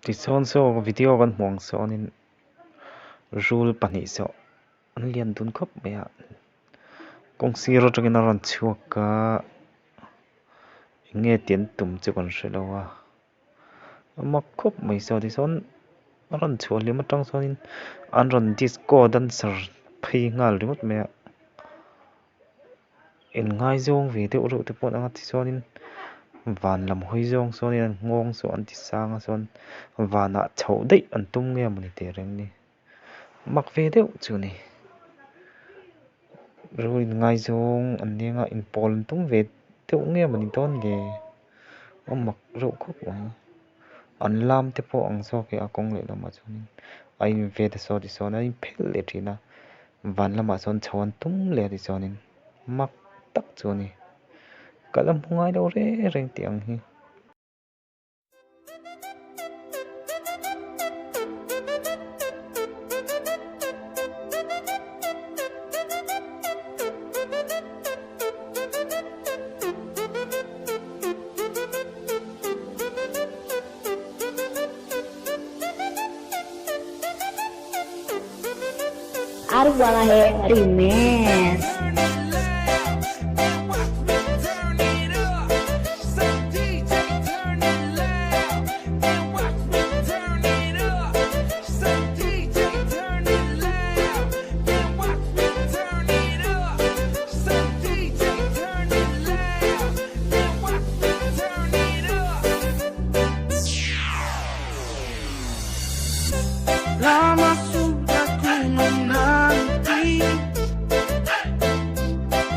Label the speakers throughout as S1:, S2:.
S1: Tichuan saw video kan hmuh ang sawnin rul pahnih saw an lian dun khawp mai a kawng sir atangin a rawn chhuak a eng nge tih an tum chu kan hre lo a a mak khawp mai saw tichuan a rawn chhuah hlim atang sawnin an rawn disco dancer phei nghal ringawt mai a. Inngaizawng ve deuh reuh te pawh an ang a tichuanin van lam hawi zawng sawnin an nghawng saw an ti sang a chuan vanah chhoh daih an tum nge mawni teh reng ni mak ve deuh chu a ni ru inngaizawng an nia inpawl an tum ve deuh nge mawni dawn le a mak reuh khawp mai an lam te pawh ang zawk e a kawng leh lamah chuanin a invet a saw tisawn a inphelh leh thin a. Van lamah chuan chho an tum leh a tichuanin mak tak chu a ni. Ka la hmu ngai lo reng reng tih ang hi.
S2: Arwalahe Remix.
S3: Lama sudah ku menanti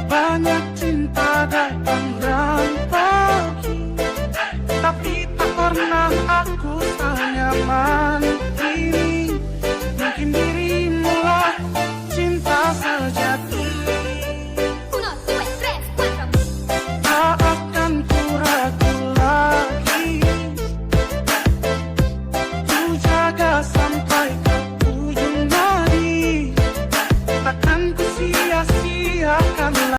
S3: Banyak cinta datang dan pergi Tapi tak pernah aku senyaman.